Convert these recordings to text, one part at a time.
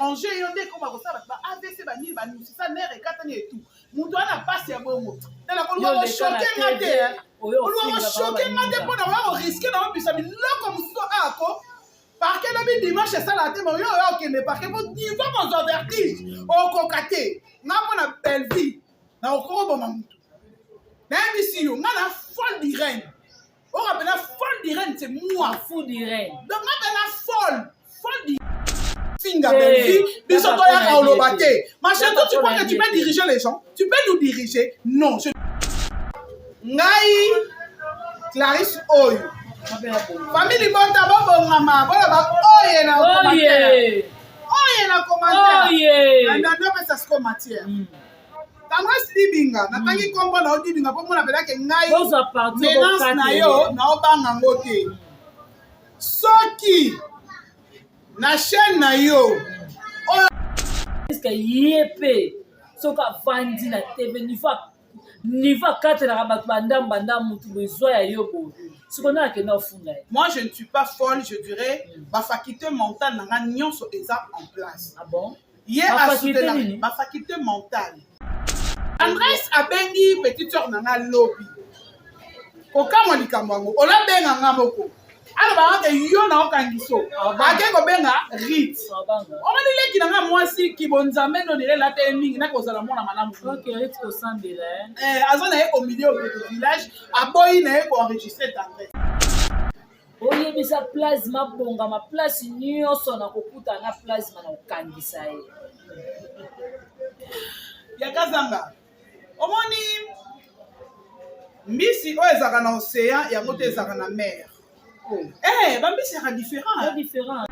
Edérange yo nde ekoma kosala bato ba AVC, banini, banusisa nerf ekatani etu. Moto wana mpasi ya bongo. Tala koluka kochoquer nga te. Koluka kochoquer nga te mpo na koya korisquer na obisa biloko mosusu ako parquet lobi dimanche esalaka te, mais oyo oyo okende parquet mpo niveau kozwa vertige okoka te. Nga mpo na Bellevue na okokoboma motu. Nayebisi yo, nga na folle d'Irène. Oyo apena folle d'Irène, c'est moi. Fou d'Irène. Donc nga pena folle, folle d'Irène. Finga Bellevue, biso toyaka oloba te. Ma chérie, toi tu crois que tu peux diriger les gens? Tu peux nous diriger? Non. Je... Ngai Clarisse oyo. Famille libota bobongama, boloba oye na commentaire. Oye na commentaire. Oye. Na ndo pesa siko matière. Tendresse Dibinga, natangi nkombo na yo Dibinga mpo mona mpenza ke ngai menace na yo naobanga ngo te. Soki na chaîne na yo oyo ye mpe soki avandi na TV, niveau akatelaka bato bandambu bandambu, mutu boye zwa ya yo boye, sikoyo nde akenda ofunda ye. Moi, je ne suis pas folle, je dirais bafaculté mentale na nga nyonso eza en place. Ah bon? Ye Bafaculté nini? Bafaculté mentale. Andres abengi petite sœur na nga lobi, kokamwa likambo yango, olabenga nga moko, alobaka ke yo na okangiso ake kobenga Rit. Omoni leki na nga mwasi kibonzambe nondelela te mingi nakozala mwana malamu. Aza na ye au milieu du village, aboyi na ye koenregistrer Tendresse. Oyebisa Plasma bongama, place nyonso na kokutana na Plasma na kokangisa ye. Yakazanga, omoni mbisi oyo ezalaka na océan, yango te ezalaka na mer. Eh, bambisi yaka différent. Différent.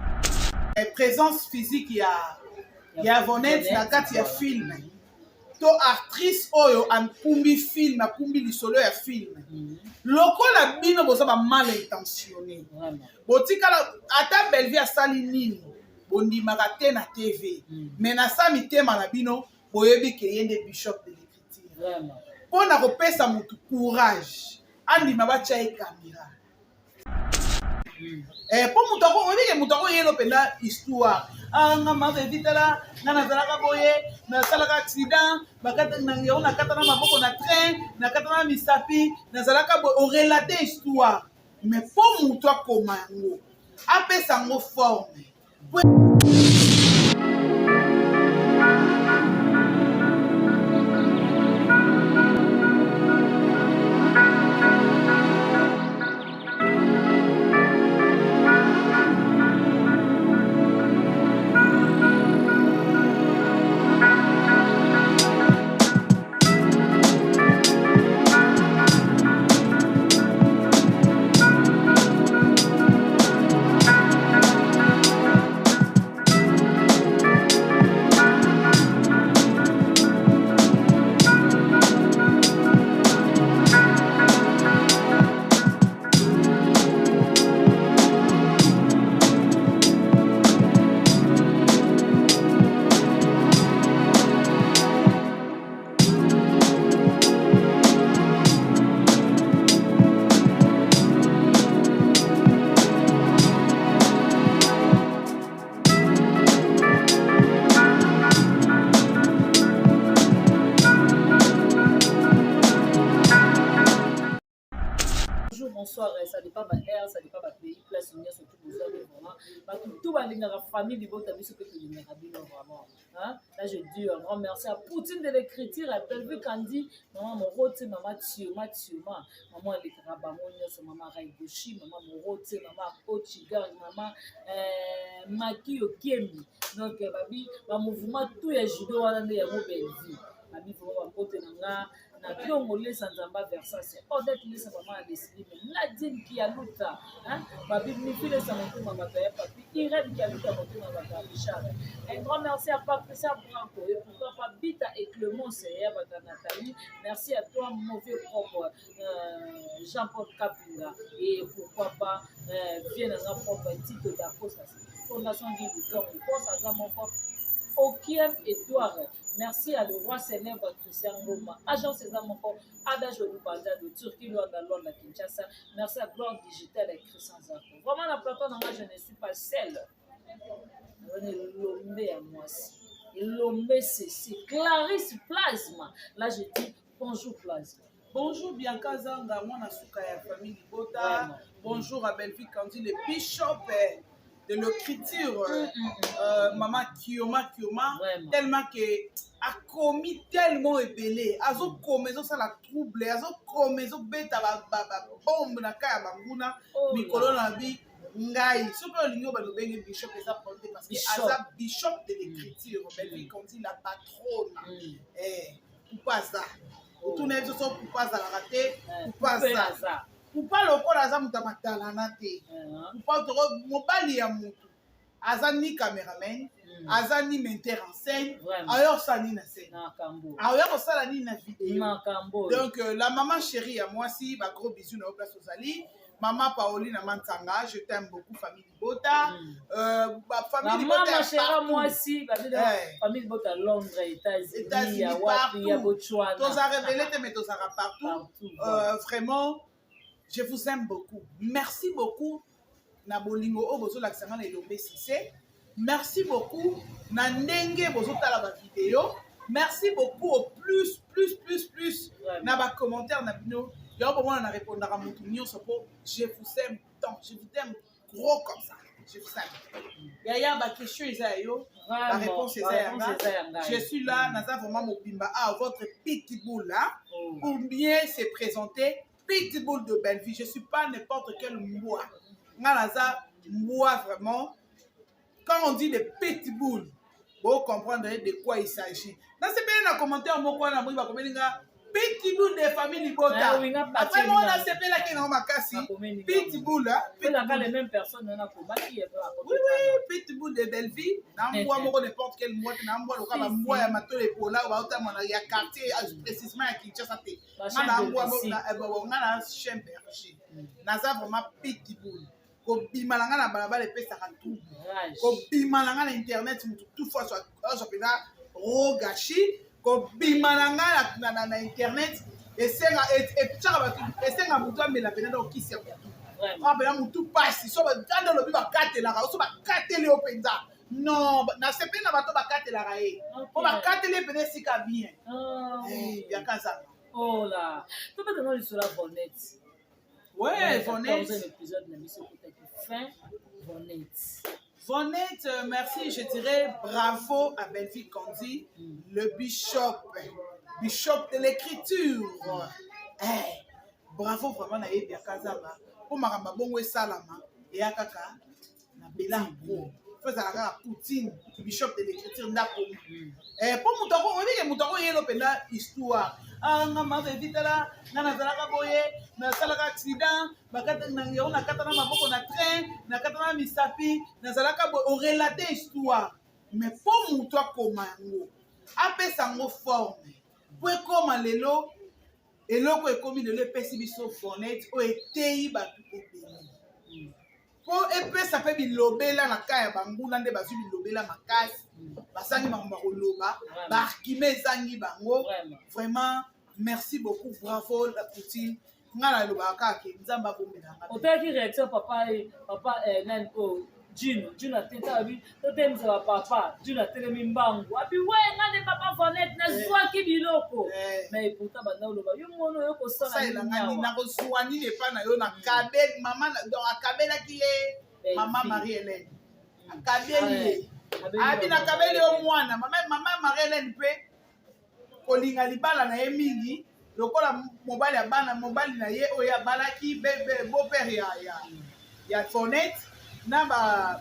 Présence physique ya Vonette na kati ya film to actrice oyo akumbi film, akumbi lisolo ya film, lokola bino boza ba mal intentionné, botikala ata Bellevue asali nini, bondimaka te na TV, mais na sa mitema na bino boyebi ke ye nde bishop de l'écriture. Mpo na kopesa motu courage andima batya ye caméra, mpo moto ako oyebi ke moto akoyelo mpenza histoire: "Ah, nga mabebi, tala nga nazalaka boye, nasalaka accident, yango nakata na maboko na train, nakata na misapi, nazalaka boye." Orelater histoire, mais mpo moto akoma yango, apesa yango forme. Bonjour, bonsoir, ça dépend ba heure, ça dépend ba pays, place nyonso tout bozali vraiment. Bato tout balingaka famille libota, biso mpe tolingaka bino vraiment. Hein? Là, je dis un grand merci à Poutine de l'écriture, à Bellevue Kandi, Maman Morote, Maman Thioma Thioma, Maman Alekaka bango nyonso, Maman Raigoshi, Maman Morote, Maman Ochigar, Maman Maki Okemi. Donc, babi, ba mouvement tout ya judo wana nde yango Bellevue. Babi vraiment bambote na nga na Kiongo Lesa Nzamba Versase, Odette Lesa, Mama Alesili, Nadine Kialuta, hein? Babi Mifi Lesa motema bato ya Papi, Irène Kialuta motema bato ya Richard. Un grand merci à Patricia Branco et pourquoi pas Bita et Clémence ya bato ya Nathalie. Merci à toi mauvais propre Jean-Paul Kapinga et pourquoi pas vie na nga propre Tito Dacosta, Fondation Guy Vuitton, Boss aza moko Okiem Edouard. Merci à le roi célèbre Christian Ngoma, agence eza moko Adage Olubanza de Turquie, Luanda, Luanda, Kinshasa. Merci à Gloire Digital et Christian Zako. Vraiment, la plateau, je ne suis pas seule. Elombe ya mwasi. Elombe Ceci. Clarisse Plasma. Là, je dis bonjour Plasma. Bonjour Bianca Zanga, mwana suka ya famille Libota. Vraiment. Bonjour à Bellevue Candy, le bishop de l'écriture. Maman Kioma Kioma. Vraiment. Tellement que akomi tellement ebele, azokoma, ezosala trouble, azokoma, ezobeta babombe na ka ya banguna. Oh Mikolo là. na bi ngai soki olingi oyo balobenge bishop, eza problème te, parce que Bishop. aza bishop de l'écriture, Bellevue Candy, la patronne. Pupa aza, otuna ye biso so pupa azalaka te. Pupa Pupa aza. aza. Pupa lokola aza moto ya matalana te. Pupa toko mobali ya motu aza ni cameraman, aza ni metteur en scène. Vraiment. Aya kosala nini na scène? Makambo. Aoya kosala nini na video? Makambo. Donc la maman chérie ya mwasi, bagros bisous na yo place ozali. Mama Paoline Mantsanga, je t'aime beaucoup. Famille Libota, famille Libota Mama ya chera partout. mwasi babino. Famille Libota, Londres, États-Unis, États-Unis, ya wapi, ya partout. Botswana. Toza révélé te, mais tozalaka partout. Partout. Vraiment, je vous aime beaucoup. Merci beaucoup na bolingo oyo bozolakisa nga na Elombe Sise. Merci beaucoup na ndenge bozotala bavideo. Merci beaucoup au plus plus plus plus na bacommentaire na bino. Yango bomona na répondaka motu nyonso, mpo je vous aime tant, je vous aime gros comme ça, je vous aime. Yaya, baquestion eza ya yo, baréponse eza ya nga. Je suis là, naza vraiment mobimba. Ah, votre pitbull là. Oh. Pour bien se présenter, pitbull de Bellevue. Je suis pas n'importe quel mbwa. Nga naza mbwa vraiment. Quand on dit le pitbull, vous comprendre de quoi il s'agit. Nasepeli na commentaire moko wana, moi bakomeli nga pitbull de famille Libota. Ah oui, nga Après moi nasepelaki nango makasi. Pitbull, hein? Pelaka les Pitbull. mêmes personnes wana komaki. Oui, pitbull de Bellevue. Na mbwa moko n'importe quel mbwa te, na mbwa lokola Si, bambwa si. ya matolo epola baotamona ya quartier, précisément ya Kinshasa te. Nga na mbwa bon, nga na chien berger, naza vraiment pitbull. Kobima na nga na balabala epesaka trouble, kobima na nga na internet, motu tout fois azwa mpenza rogashi. Kobima na nga na internet esenga etiaka bato, esenga motu amela mpenza na okisi ya motu oyo mpenza motu pasi. So kanda olobi bakatelaka, so bakateli yo mpenza, non, nasepeli na bato bakatelaka ye, mpo bakateli ye mpenza esika bien. Yaka zanga. Ola tobeta no lisolo ya Vonette. Ouais, Vonette. 14e épisode na biso ekotaki fin. Vonette. Vonette, merci, je dirais bravo à Bellevue Candy, le bishop, bishop de l'écriture. Eh, bravo vraiment na ye Bianca Zamba. Po makambo bongo esalama, eya kaka na Bela Pro. Faut ezala kaka Poutine, bishop de l'écriture ndako. Eh, po moto ako oyebi ke moto akoyela mpenza histoire. Ah, nga mama evitala nga nazalaka boye, nasalaka accident, yango nakata na maboko na train, nakata na misapi, nazalaka boye, orelate histoire. Mais mpo moto akoma yango, apesa yango forme mpo ekóma lelo, eloko ekómi lelo, epesi biso Vonette oyo eteyi bato ebele, mpo epesa mpe bilobela na ka ya banguna nde bazwi bilobela makasi, basangi makambo ya koloba, baargument ezangi bango. Vraiment, merci beaucoup, bravo la Poutine. Nga nalobaka kaka ke Nzambe abombelanga. Otalaki réaction papa nani oyo, Jino? Jino ateta abi totemisa bapapa. Jino atelemi mbangu abi we nga nde papa Vonette nazwaki biloko. Mais pourtant banda oloba yo mwana oyo kosala. Kosalela nga nini? Nakozwa nini epai na yo? Nakabe mama donc akabelaki ye mama Marie Hélène, akabeli ye, abi nakabeli yo mwana. Mama Marie Hélène mpe kolinga libala na ye mingi lokola mobali ya bana, mobali na ye oyo abalaki, beau-père ya Vonette na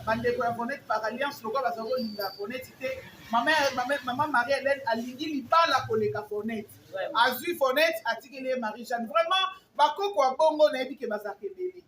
bandeko ya Vonette par alliance, lokola bazala kolinga Vonette te, mama Marie Hélène alingi libala koleka Vonette, azwi Vonette, atikeli ye Marie Jeanne. Vraiment, bakoko ya bongo nayebi ke bazalaka ebele.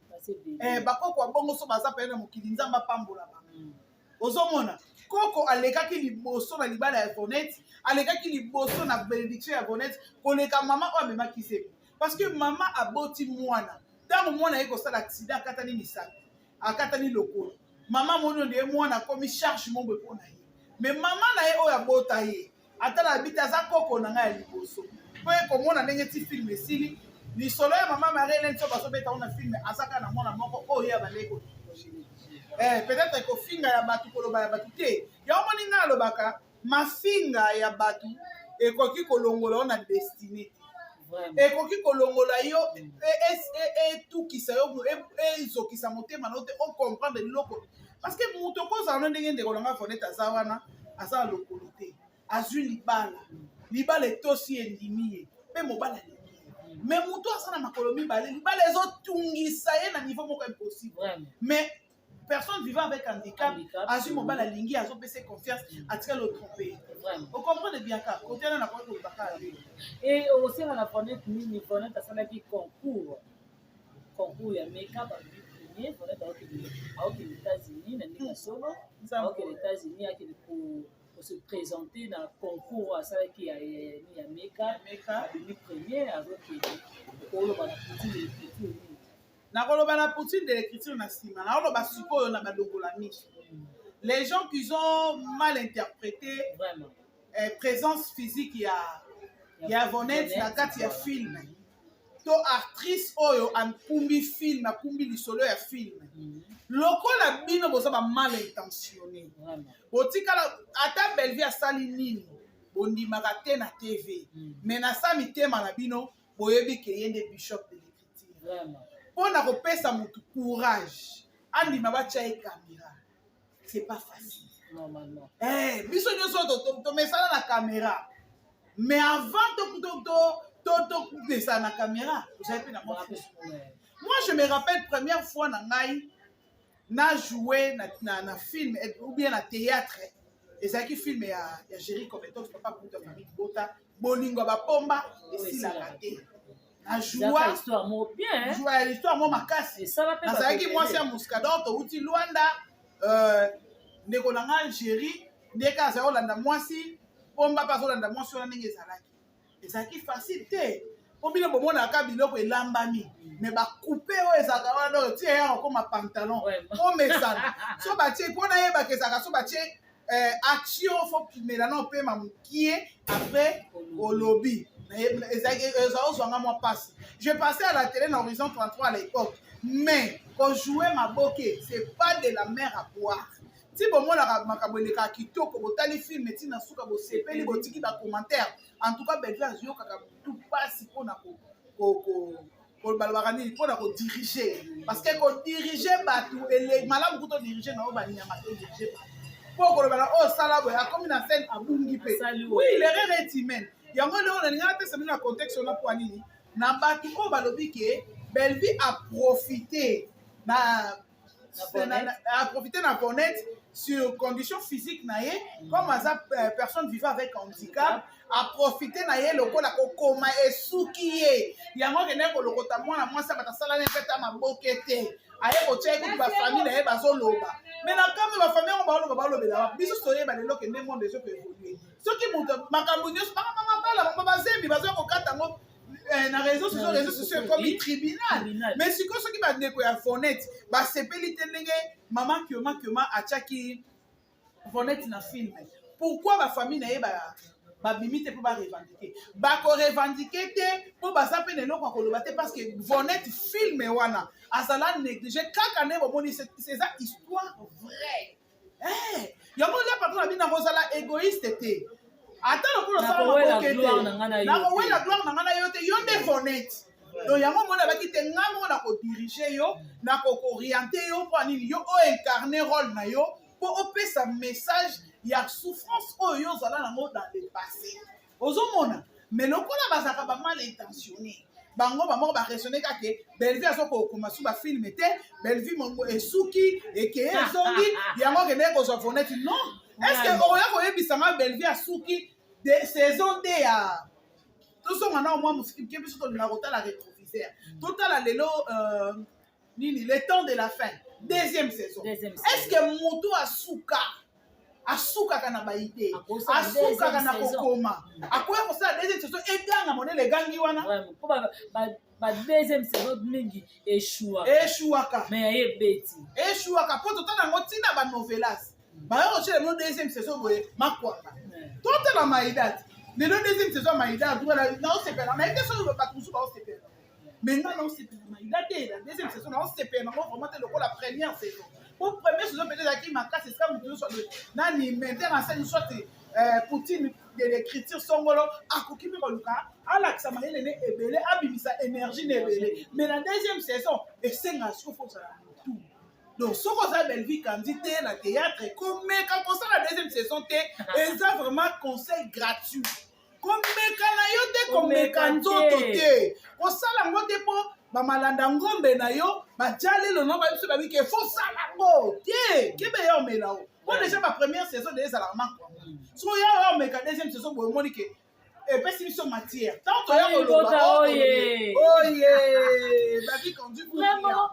Bakoko ya bongo so baza pene na mokili, Nzambe apambola bango. Ozomona koko alekaki liboso na libala ya Vonette, alekaki liboso na bénédiction ya Vonette koleka mama oyo amemaki zebi, parce que mama aboti mwana, ntango mwana aye kosala accident, akatani misapi, akatani lokolo, mama moni onde ye mwana akomi charge mombe mpo na ye. Mais mama na ye oyo abota ye atala abi te, aza koko na ngai ya liboso. Mpo ye komona ndenge ti film esili, lisolo ya mama Marie Hélène, so bazobeta ngo na film, aza kaka na mwana moko oyo ye abandaki konégliger. Peut-être kofinga ya bato, koloba ya bato te. Yango moni ngai Balobaka, mafinga ya bato ekoki kolongola yo na destinée te. Ekoki kolongola yo, etukisa yo, ezokisa motema na yo te. Ocomprendre eloko, parce que moto okozala no ndenge ndeko na nga Vonete aza wana, aza na lokolo te, azwi libala, libala etosi, endimi ye mpe mobali alingi ye. Mais moto aza na makolo mibale, libala ezotungisa ye na niveau moko impossible. Mais personne vivant avec handicap azwi mobali, alingi, azopesa confiance, atikali otrompe. Ocomprendre bien ka kote wana nakoki koloba kaka. E okosenga na Vonete nini? Vonete asalaki concours ya makeup, alobi premier. Vonete aokende États-Unis na ndenge ya solo, aokende États-Unis, akende kose présenter na concours asalaki ya makeup, abimi premier, azokende. Okoloba na Poutine de l'écriture nini? Nakoloba na Poutine de l'écriture na nsima. Nakoloba sikoyo na balongola miso, les gens qui ont mal interprété Vraiment. Présence physique ya Vonete na kati ya film to actrice oyo akumbi film, akumbi lisolo ya film. Lokola bino boza ba mal intentionné, botikala ata Bellevie asali nini, bondimaka te na TV. Mais na sa mitema na bino, boyebi ke ye nde bishop de l'écriture. Mpo na kopesa motu courage andima batya ye caméra, c'est pas facile. Normalement. Biso nyonso tomesana na caméra, mais avant tomesana na caméra, ozali mpe na mwa. Moi, je me rappelle première fois na ngai na joué na film ou bien na théâtre, ezalaki film ya Géri Cometox, papa kuta famille Bota, bolingo ya bapomba esilaka te. Na joua histoire moko bien. Joua histoire moko makasi. Nazalaki mwasi ya Muscador, touti Lwanda. Ndeko na ngai Géri ndeke azali kolanda mwasi pomba, mpe azolanda mwasi wana. Ndenge ezalaki facile te, mpo bino bomonaka biloko elambami, mais bacoupe oyo ezalaka wana, donc tie ya kokoma pantalon omesana so batie mpo nayebaka ezalaka so batie action, faut pimela na opema mokie, après olobi. Ezala ozwanga mwa mpasi. Je passais à la télé na Horizon 33 à l'époque, mais kojouer maboke, c'est pas de la mer à boire. Ti bomonaka makambo elekaka kitoko, botali film ntina suka, bosepeli, botiki bacommentaire. En tout cas, Bellevue aziyokaka tu mpasi mpona balobaka nini, mpona kodirige, parce que kodirige bato malamu kuta odirige na oyo banyama te. Odirige bato mpo koloba na oyo osala boye, akomi na scène, abungi mpe. Oui, l'erreur est humaine. Yango lelo nalinga napesa bino na contexte wana. Mpo nini na bato oyo balobi ke Bellevue aprofite na aprofite na Vonette sur condition physique na ye, comme aza personne vivant avec handicap, aprofite na ye lokola kokoma esuki ye, yango akendeki kolokota mwana mwasi bato asalani mpe ta maboke te, aye kotia ye. Kutu bafamille na ye bazoloba, mais na kambe bafamille yango baoloba, balobela biso. Toyeba lelo ke nde monde ezokoévolue. Soki moto makambo nyonso, makambo mabala, bango bazembi bazoya kokata yango na réseau sociaux, réseau sociaux ekomi tribunal. Mais sikoyo, soki bandeko ya Vonete basepeli te ndenge mama Kioma Kioma atiaki Vonete na film, pourquoi bafamille na ye babimi te mpo barevendiquer? Bakorevendiquer te mpo baza mpe na eloko ya koloba te, parce que Vonete, film wana azala négligé kaka nde bomoni. Eza histoire vraie. Yango nde patron na bino nakozala égoïste te, ata lokola osala maboke te, nakowela gloire na ngai na yo te. Yo nde Vonete. Donc yango moni abaki te, ngai moko nakodirige yo, nakokooriente yo. Mpo nini yo oincarne rôle na yo, mpo opesa message ya souffrance oyo yo ozala nango dans le passé. Ozomona, mais lokola bazalaka bamal intentionné, bango bamoko baraisonne kaka Bellevue azokokoma su bafilm te, Bellevue mongo esuki, ekeye, ezongi, yango akendeki kozwa Vonete. Non, est ce que okoya koyebisanga Bellevue asuki de saison d ya tozonga na mwa mosiki ke biso tolingaka kotala rétroviseur, totala lelo nini, le temps de la fin, deuxième saison. Est ce que moto asuka, asukaka na baidée, asukaka na kokoma, akoya kosala deuxième saison eganga modele egangi wana? Ba deuxième saison mingi eshuwaka. Eshuwaka. Mais aye ebeti. Eshuwaka mpo totala yango ntina banovelas bayo kotiela bino deuxième saison boye makwanga. Totala Maïda te, lelo deuxième saison ya Maïda naosepela naye te. Soki bato mosusu baosepela, mais nga naosepela Maïda te. La deuxième saison, naosepela nango vraiment te lokola première saison. Po première saison peut-être ezalaki makasi, esika moto nyonso nani metteur en scène, soit Poutine de l'écriture songolo, akoki mpe koluka alakisa mayele ne ebele, abimisa énergie ne ebele. Mais na deuxième saison esengaka sikoyo fo ozala motu. Donc soki oza Bellevue Kandi te na théâtre, komeka kosala deuxième saison te. Eza vraiment conseil gratuit: komeka na yo te, komeka nzoto te, kosala yango te, mpo bamalanda ngombe na yo batya lelo no babiso babike fosala yango te. Kebe ya omela o, mpo déjà bapremière saison de ezalaka makwanga. Soki oya omeka deuxième saison boye, omoni ke epesi biso matière ntango toya koloba oye babi conduit. Vraiment,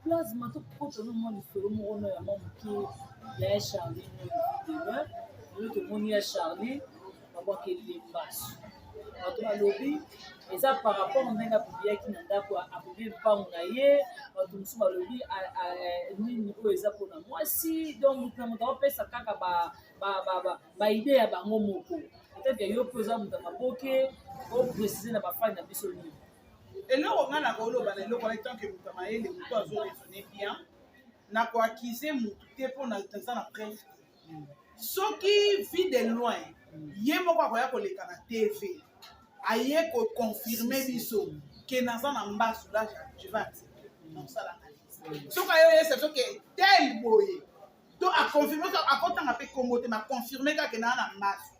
Plasma, tokota no mwa lisolo moko no ya mwa moke ya Charlie no. Lelo tomoni ya Charlie babwakeli mbasu. Bato balobi eza par rapport ndenge apubliaki na ndako, apublie mpango na ye. Bato mosusu balobi nini oyo eza mpona mwasi. Donc moto na moto akopesa kaka baidée ya bango moko. Peut-être yo mpe oza moto ya maboke, oprécise na bafani na biso nini? Eloko nga na koloba na eloko wana, tant que moto ya mayele, moto azoraisonne bien, nakoaccuser motu te mpo naza na preuve. Soki Vie de Loin ye moko akoya koleka na TV, aye koconfirme biso ke naza na mbasu, là je vais accepter, nakosala analyse. Soki aye oyesa soki tel boye to aconfirme, akotanga mpe kombo te, maconfirme kaka naa na mbasu,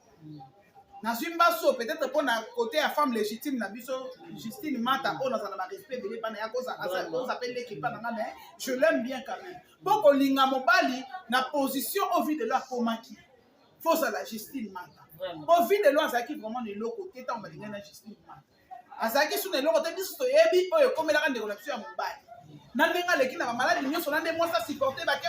nazwi mbasu peut-être mpo na côté ya femme légitime na biso Justine Mata, oyo nazala na barespect ebele mpa na ye, akoza mpe leki mpa na nga, mais je l'aime bien quand même, mpo kolinga mobali na position oyo Vie de Loin akomaki, fozala Justine Mata, mpo Vie de Loin azalaki vraiment na eloko te. Ntango balingani na Justine Mata, azalaki su na eloko te. Biso toyebi oyo ekomelaka ndeko na biso ya mobali na ndenge aleki na bamaladi nyonso, na nde mwasi asupporte bake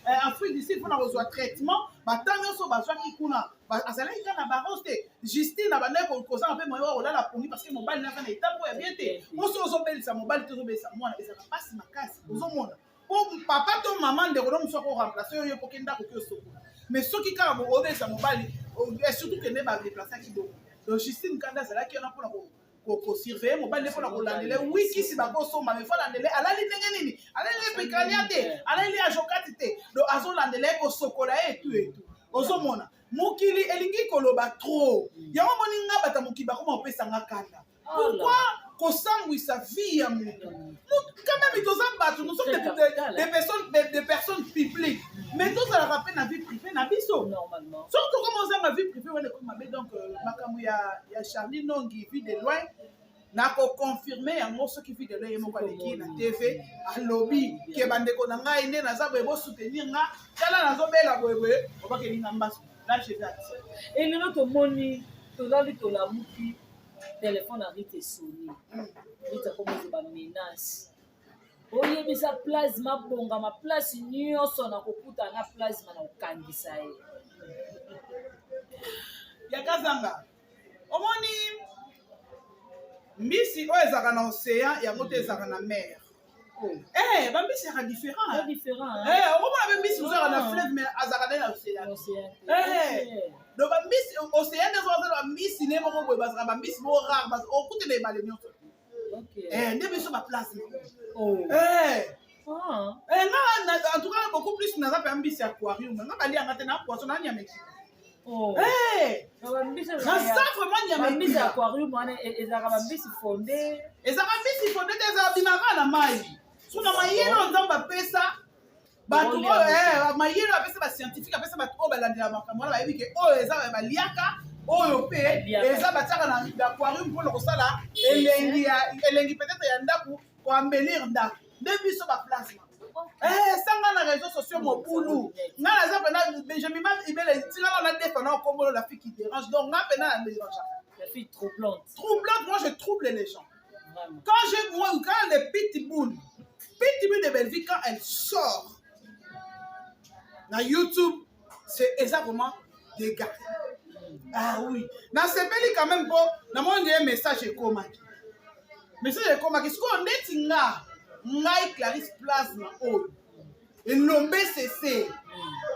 Afrique du Sud mpona kozwa traitement. Batango nyonso bazwaki kuna, azalaki kaka na baros te. Justine abandaki kozanga mpe moyen wa kolala pongi, parce que mobali naza na état moko ya bien te. Oso ozobelisa mobali te, ozobelisa mwana, ezalaka mpasi makasi. Ozomona po papa to mama, ndeko no mosu akoremplace oyo po kenda koki osokola. Mais soki kaka obelisa mobali, surtout kende badéplaçaki bongo. Donc Justine kanda azalaki wana mpona kosurveille mobali nde mpona kolandela wi kisi bakosomba, mais faut alandele alali ndenge nini, alali epekania te, alali ajokati te. Donc azolandela ye, kosokola ye, etu etu. Ozomona mokili elingi koloba trop. Yango moni nga bato mokili bakoma kopesanga kanda. Pourquoi kosambwisa vie ya motu? Quand même toza bato, nous sommes des personnes publiques, mais tozalaka mpe na vie privée na biso. Soki tokoma ozanga vie privée wana, ekomi mabe. Donc makambo ya Charlie Nongi, Vie de Loin, nakoconfirme yango soki Vie de Loin ye moko aleki na TV, alobi ke bandeko na ngai nde naza boye, bosoutenir nga, tala nazobela boyeboye, obakelinga mbaso, là je vais accepter. Elelo tomoni, tolali, tolamuki, telefone ya Rite esoni. Rite akomi bamenace: oyebisa Plasma bongama, place nyonso na kokutana na Plasma na kokangisa ye. Yakazanga, omoni mbisi oyo ezalaka na océan, yango te ezalaka na mer. Eh, bambisi ezalaka différent. Okomona mpe mbisi mosusu ezalaka na fleuve, mais azalaka nde na océan. Donc bambisi océan nde ezozala bambisi ne moko boye, bazalaka bambisi moko rare, okutela ebale nyonso nde biso baplace. Nga en tout cas beaucoup plus naza mpe mbisi ya aquarium. Nga balianga te na poisson na nyama ekika. Naza vraiment nyama. Bambisi ya aquarium wana ezalaka bambisi fonde? Ezalaka mbisi fonde te, ezalaka bimaka na mai. So na mayele oyo Nzambe apesa bato oyo, mayele oyo apesa bascientifique, apesa bato oyo balandela makambo wana, bayebi ke oyo eza baliaka, oyo mpe eza batiaka na aquarium mpona kosala elengi ya elengi, peut-être ya ndako, koembellir ndako. Nde biso baplasma sanga na réseaux sociaux mobulu. Nga naza mpena Benjamin Ibele, tingala na defa na okombolo, la fille qui dérange. Donc nga mpena na dérangeaka. La fille troublante. Troublante, moi je trouble les gens. Vraiment. Quand je moi, quand le pitbull, pitbull de Bellevue, quand elle sort na YouTube, c'est exactement dégâts. Ah oui, nasepeli quand même mpo namoni ye message ekomaki, message ekomaki. Sikoyo ndeti nga, ngai Clarisse Plasma oyo elombe sese,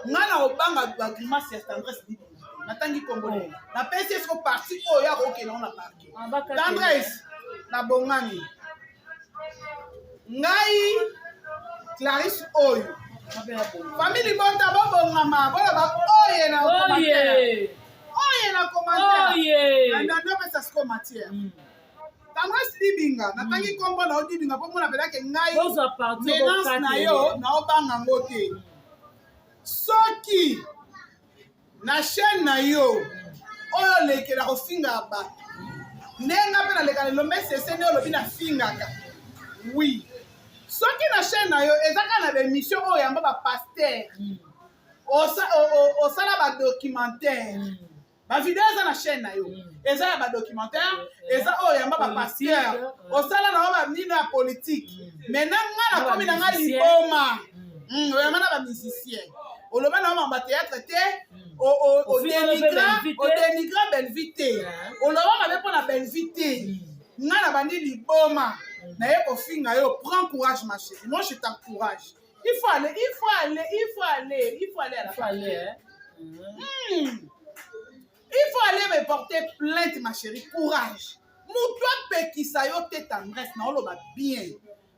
ngai na kobanga bagrimace ya Tendresse Dibinga. Natangi kombo ne, napesi esiko parti oyo akokende ngo na parquet. Tendresse, nabongani ngai. Clarisse oyo famille libota bobongama boloba oye na oye oye na commentaire nando opesa siko matière mm. Tendresse Dibinga natangi nkombo na yo Dibinga mpo mona pelake ngai menace na yo naobanga yango te soki na chaîne na yo oyo olekela kofinga bato ndenge nga mpe naleka lelo mbe sese nde olobi nafingaka oui soki na chaîne na yo eza kaka na baémission oyo yango bapaster osala badocumentaire bavideo eza na chaîne na yo eza ya badocumentaire eza oyo yamba bapaster osala na yo banino ya politike mais na nga nakomi na nga liboma oyamba na bamusicien oloba na yo mamba théâtre te odenigra Bellevue te oloba mabe mpo na Bellevue te nga na bandi liboma naye kofinga yo. Prends courage, ma chérie, moi je t'encourage. Il faut aller, il faut aller, il faut aller, il faut aller à la Il faut aller, hein? Il faut aller me porter plainte, ma chérie. Courage. Moto apekisa yo te, Tendresse, na oloba bien.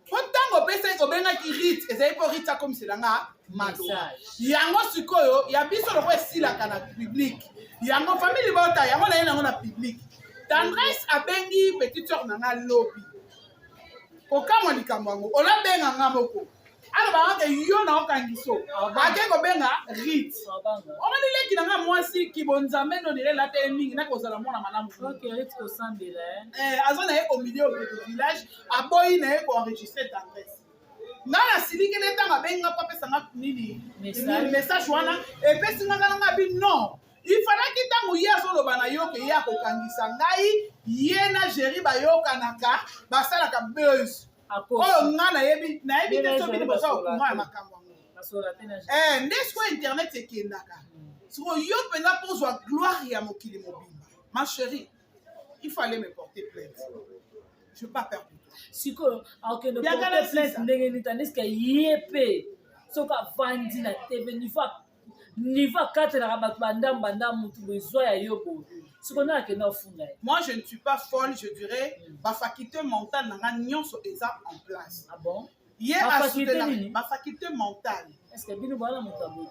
Po ntango opesaki obengaki Rit, ezali mpo Rit akomisela nga maloba. Yango sikoyo ya biso lokola esilaka na public. Yango famille libota, yango na ye nango na public. Tendresse abengi petite sœur na nga lobi. Kokamwa likambo yango, olabenga nga moko. Alobaka ke yo na okangiso ake kobenga Rit. Omoni leki na nga mwasi kibonzambe ndo nile elata ye mingi nakozala mwana malamu. Aza na ye au milieu du village, aboyi na ye koenregistre Tendresse. Nga nasiliki nde ntango abengi nga mpo apesa nga nini message wana, epesi nga kala nga bi non. Ifalaki ntango ye azoloba na yo ke ye akokangisa ngai, ye na Géri bayokanaka, basalaka buzz oyo nga nayebi, nayebi te so bino boza okuma ya makambo yango. Nde sikoyo internet ekendaka sikoyo yo mpenza mpo ozwa gloire ya mokili mobimba. Ma chérie, il faut aller me porter plainte, je pas peur de toi. Sikoyo akokende porter plainte ndenge nini, tandis que ye mpe soki avandi na TV, niveau akatelaka bato bandambu bandambu, mutu boye ezwa ya yo boye, sikoyo nde akende ofunda ye? Moi, je ne suis pas folle, je dirais bafaculté mentale na nga nyonso eza en place. Ah bon? Ye asoutenaka bafaculté mentale. Est ce que bino bwana moto aboyi?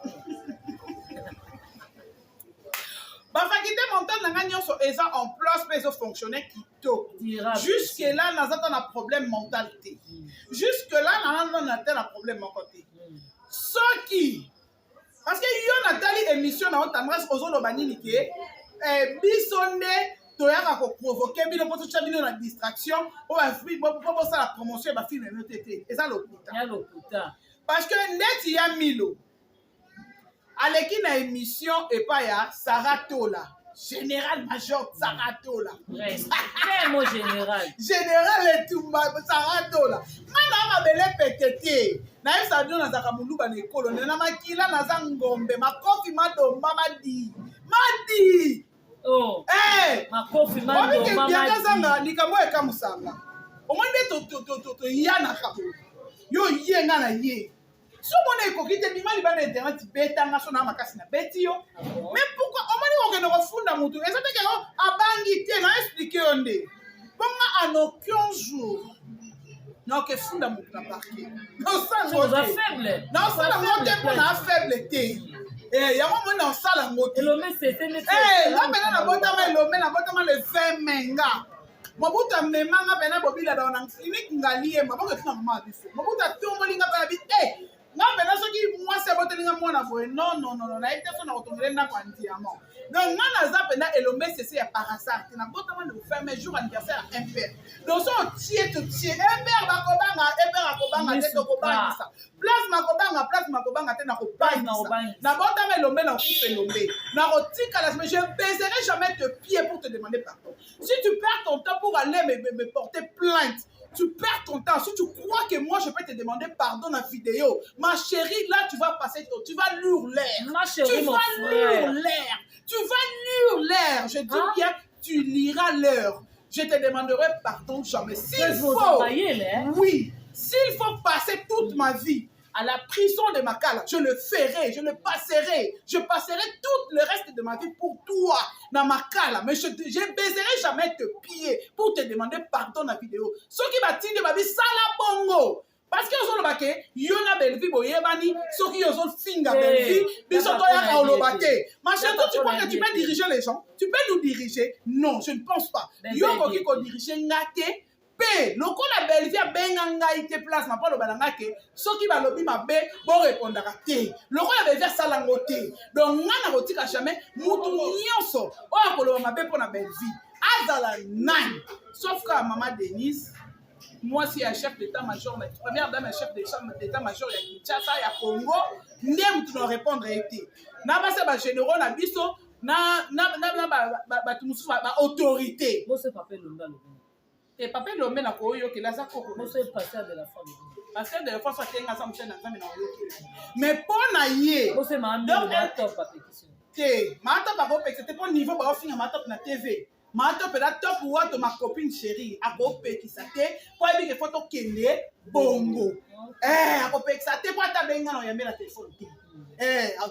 Bafaculté mentale na nga nyonso eza en place mpe ezofonctionne kitoko. Jusque là naza ta na problème mental te, jusque là naza na te na problème moko te. Soki parce que yo natali émission na yo, Tendresse, ozoloba nini ke biso nde toyaka koprovoke bino mpo totya bino na distraction mpo bosala promotion ya bafilme bino te. Te, eza lokuta. Ya lokuta. Parce que ndeti ya Milo aleki na émission epai ya Sara Tola, général major Sara Tola. Respect, mon général. Général etumba Sara Tola, nga na mabele pete te. Nayebisa bino, nazalaka moluba na ekolo nde na makila, naza ngombe makofi madomba madi madi. Oh. Eh! Makofi. Bianka zanga likambo oyo ekamusanga. Omoni nde toyanaka boye, yo ye nga na ye so omona ekoki te, bima libanda internet, betanga so na makasi na beti yo. Mais pourquoi omoni kokende kofunda motu eza te keo abangi te? Na explike yo nde mponga en aucun jour naoke funda motu na parquet, naosala ngo te mpo na faible te. Yango moni naosala ngo te. Nga mpena nabotama elombe, nabotama le 20 mai. Nga Mobutu amemanga mpena bobila dao na clinique Ngalie, maboko etina mama ya biso. Mobutu atomboli nga mpena bi e nga mpena soki mwasi aboteli nga mwana boye, non, non, non, nayebi te so na kotongele ndako ya diamant. Donc nga naza mpena elombe sese ya par hasard te. Nabotama le 20 mai, jour anniversaire ya MPR. Donc so otie totie MPR, bakobanga MPR, akobanga te, tokobangisa place makobanga, place makobanga te, nakobangisa. Nabotama elombe, nakufa elombe, nakotikala. Mais je baiserai jamais tes pieds pour te demander pardon. Si tu perds ton temps pour aller me porter plainte, tu perds ton temps. Si tu crois que moi je peux te demander pardon dans la vidéo, ma chérie, là tu vas passer, tu vas lire l'air. Ma chérie, tu mon vas frère. Lire l'air. Tu vas lire l'air. Je dis Ah. bien, tu liras l'heure. Je te demanderai pardon jamais. S'il faut, oui, s'il faut passer toute ma vie à la prison de Makala, je le ferai, je le passerai. Je passerai tout le reste de ma vie pour toi dans Makala. Mais je ne baiserai jamais tes pieds pour te demander pardon dans la vidéo. Ceux qui m'attirent, ma vie, sala bongo. Parce que ozoloba ke yo na Bellevue boyebani, soki yo ozofinga Bellevue, biso toyaka oloba te. Ma chérie, toi tu crois que tu peux diriger les gens? Tu peux nous diriger? Non, je ne pense pas. Yo okoki kodiriger nga te. Mpe lokola Bellevue abenga ngai te place na mpo aloba na ngai ke soki balobi mabe borepondaka te, lokola Bellevue asala yango te, donc ngai nakotika jamais mutu nyonso oyo akoloba mabe mpo na Bellevue azala nani, sauf kaka mama Denise, mwasi ya chef d'état major, première dame ya chef d'état major ya Kinshasa, ya Congo, nde mutu na répondre ye te. Na basi ya bagénéraux na biso na bato mosusu, baautorité. Te, papa Elombe na koyokela aza koko. Pasteur de la foi, so atenga aza mosali na Nzambe na koyokela, mais mpo na ye te. Maatop akopekisa te mpo niveau baofinga Maatop na TV. Maatop eza top wato, ma copine chérie, akopekisa te mpo ayebi ke fo tokende bongo. Akopekisa te mpo ata abenga na oyambela telefone te.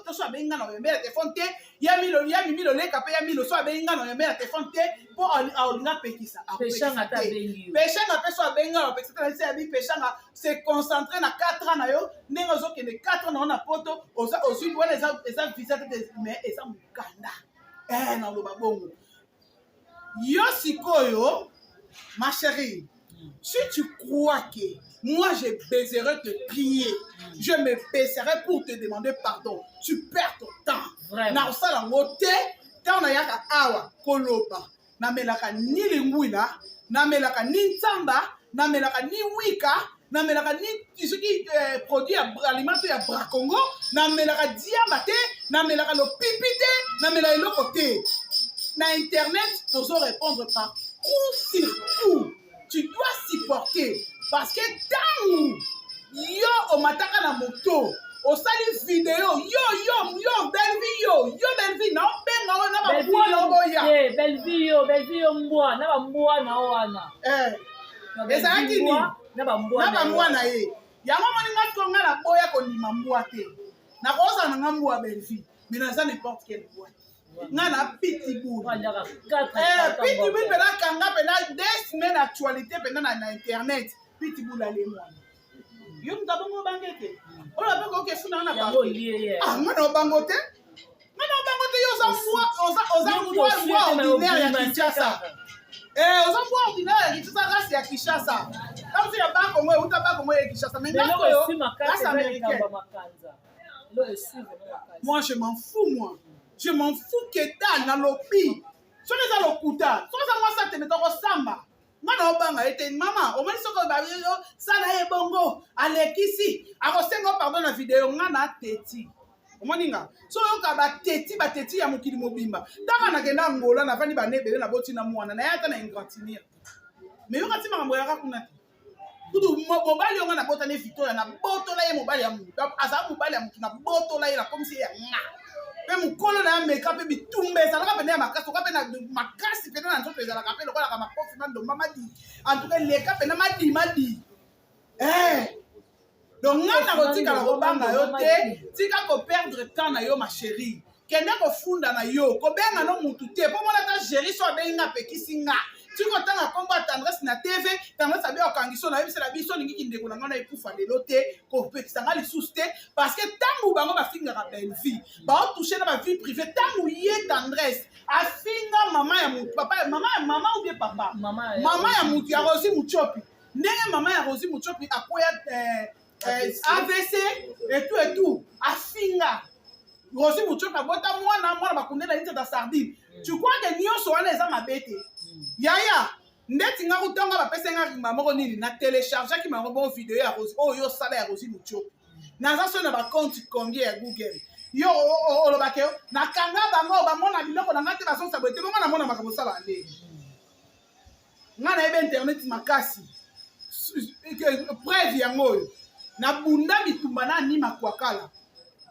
To so abengi nga na oyambela telefone te, ya milo, ya mimi loleka mpe ya milo, so abengi nga na oyambela telefone te mpo aolinga apekisa. Akopekisa te. Peshanga mpe so abengi nga na opekisa te. Nayebisi yabi Peshanga se concentre na 4 ans na yo, ndenge ozokende 4 ans na yo na poto, ozwi wana eza visa te, mais eza mokanda. Naloba bongo yo sikoyo, ma chérie, si tu crois que moi je baiserais te prier, je me baisserais pour te demander pardon, tu perds ton temps. Nakosala yango te. Ntango nayaka awa koloba, namelaka ni lingwila, namelaka ni ntsamba, namelaka ni wika, namelaka ni soki produit ya aliment to ya Bracongo, namelaka diamba te, namelaka lopipi te, namelaka eloko te. Na internet tozo répondre par coup sur coup. Tu dois supporter parce que ntango yo omataka na moto, osali video, yo yo yo Bellevue, yo yo Bellevue, naobenga oyo na bambwa na oboya. Bellevue yo, Bellevue yo, mbwa na bambwa na yo wana. Ezalaki nini? Na bambwa na ye yango. Omoni nga siko, nga naboya kondima mbwa te. Nakozala na nga mbwa Bellevue, mais naza n'importe quel mbwa. Nga na pitbull, pitbull mpena kanga mpena 2 semaines actualité mpena na internet. Pitbull ale mwana yo moto abongo obange te, oyo ape koki efuna na nga na obango te, nga na obango te. Yo oza mbwa, oza mbwa, mbwa ordinaire ya Kinshasa. Oza mbwa ordinaire ya Kinshasa, race ya Kinshasa, kamsi ya Bakongo, euta Bakongo ya Kinshasa, mais nga oyo race américaine. Moi je m'en fous, moi je m'en fous que dalle. Nalobi soki eza lokuta, soki eza mwasi ateme, tokosamba. Nga na obanga ye te. Mama, omoni soki sala ye bongo, alekisi, akosenga pardon na video. Nga na teti, omoni nga so oyoka bateti, bateti ya mokili mobimba. Ntango nakenda Angola, navandi bana ebele, naboti na mwana naye ata na ingratinir, mais yoka ti makambo yaka kuna te. Kutu mobali oyo nga nabotani Victoria, nabotola ye mobali ya mutu, azala mobali ya mutu, nabotola ye, nakomisi ye ya nga. Mpe mokolo na ya meka mpe bitumba ezalaka pene ya makasi, oka mpe na makasi pene na nzoto, ezalaka mpe lokolaka makofi mandomba madi antuka eleka pene madi madi. Donc nga na kotikala kobanga yo te. Tika koperdre temps na yo, ma chérie. Kende kofunda na yo, kobenga no mutu te mpo mona ata géri so abengi nga, apekisi nga. Tika otanga nkombo ya Tendresse na TV. Tendresse abe okangi so nayebisela biso olingiki ndeko na ngai na ekufa lelo te, kopekisa nga lisusu te, parce que ntango bango bafingaka Bellevue, baotouche na bavie privée. Ntango ye Tendresse afinga mama ya mutu, papa, mama ya mama ou bien papa, mama ya mutu ya Rosi Muchopi, ndenge mama ya Rosi Muchopi akwea AVC et tout et tout, afinga Rosi Muchopi, abota mwana, mwana bakundela ye nzeta sardine. Tu crois que nyonso wana eza mabe te? Yaya, ndeti nga kutonga bapesi nga rimba moko nini, na téléchargeaki mango bon video ya Rosi oyo osala ya Rosi Muchopi. Naza so na bacompte combien ya Google? Yo olobake nakanga bango, bamona biloko na nga te, bazongisa boye te. Bongo namona makambo osala ndenge nga nayebi internet makasi. Preuve yango oyo, nabunda bitumba na Ani Makwakala.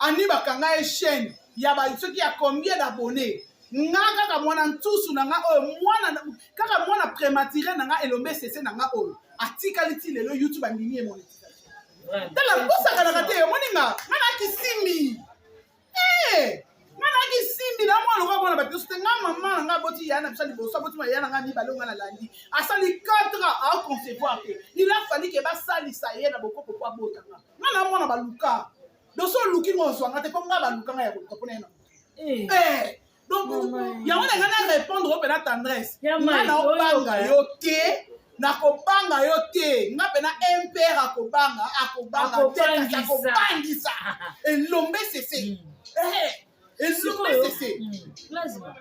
Ani bakanga ye chaîne ya ba soki ya combien d'abonnés. Nga kaka mwana ntusu na nga oyo, mwana kaka mwana prématuré na nga, Elombe Sese na nga oyo atikali ti lelo, YouTube andimi ye monétisation. Tala, bosakanaka te. Omoni nga, nga na kisimbi, nga na kisimbi na mwana lokola mwana bato. nyonso te. Nga mama na nga aboti ya na biso liboso, aboti ma ya na nga mibale, nga nalandi asali 4 ans aoconcevoir te. Il a fallu ke basalisa ye na bokoko po abotanga nga. Na mwana baluka doso, oluki nga, ozwanga te, mpo nga baluka nga ya koluka mpona ye na moto. Donc yango na ngai na répondre oyo mpena Tendresse, nga na obanga yo te, nakobanga yo te. Nga mpena impere akobanga, akobanga te, kasi akobangisa elombe sese, elombe sese. Plasma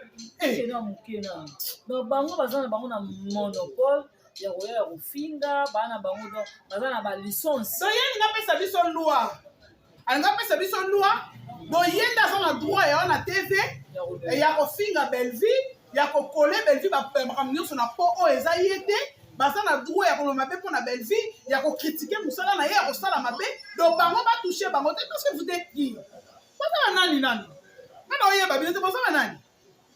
na moke nano. Donc bango baza na bango na monopole ya koya ya kofinga bana bango, donc baza na balicence. Donc ye alinga apesa biso loi, alinga apesa biso loi. Donc ye nde aza na droit ya wana TV ya kofinga Bellevie, ya kokole Bellevie makambo nyonso na po oyo eza ye te. Baza na droit ya koloba mabe mpo na Bellevie, ya kocritiquer mosala na ye, ya kosala mabe. Donc bango batouche bango te, parce que vous êtes qui? Boza banani nani? Nga na oyeba bino te. Boza banani?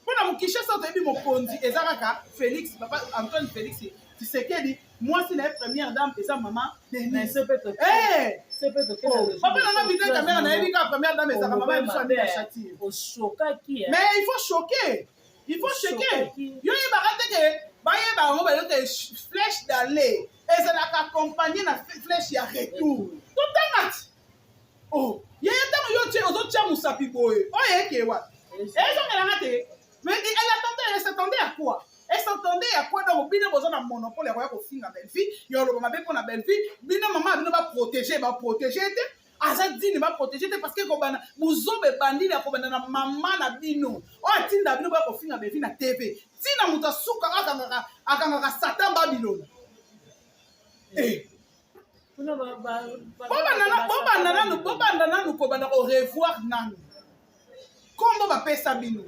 Mpo na Kinshasa toyebi mokonzi eza kaka Félix, papa Antoine Félix Tshisekedi. Mwasi na ye première dame eza mama Denise. Papa nanga bite kamera, nayebi kaka première dame ezaka mama ya biso Amida Chatire. Oshokaki. Mais il faut choquer, il faut choquer. Yo yebaka te ke bayeba yango bayo te, flèche d'aller ezalaka accompagné na flèche ya retour. Totanga ti oh yeye ntango yo tie ozotia mosapi boye, oyo eke wapi? Ezongelanga te. Mais elle attendait, elle s'attendait à quoi? Elle s'attendait à quoi? Donc bino boza na monopole ya koya kofinga Bellevie, ya oloba mabe mpo na Bellevie. Bino mama bino baprotéger, baprotéger te, aza dini baprotéger te, parce que kobanda buzoba ebandili ya kobanda na mama na bino oyo atinda bino boya kofinga Bellevie na TV. Ntina moto asuka akangaka, akangaka Satan Babylone. Bobanda nanu, bobanda nanu kobanda korevoir nanu nkombo bapesa bino.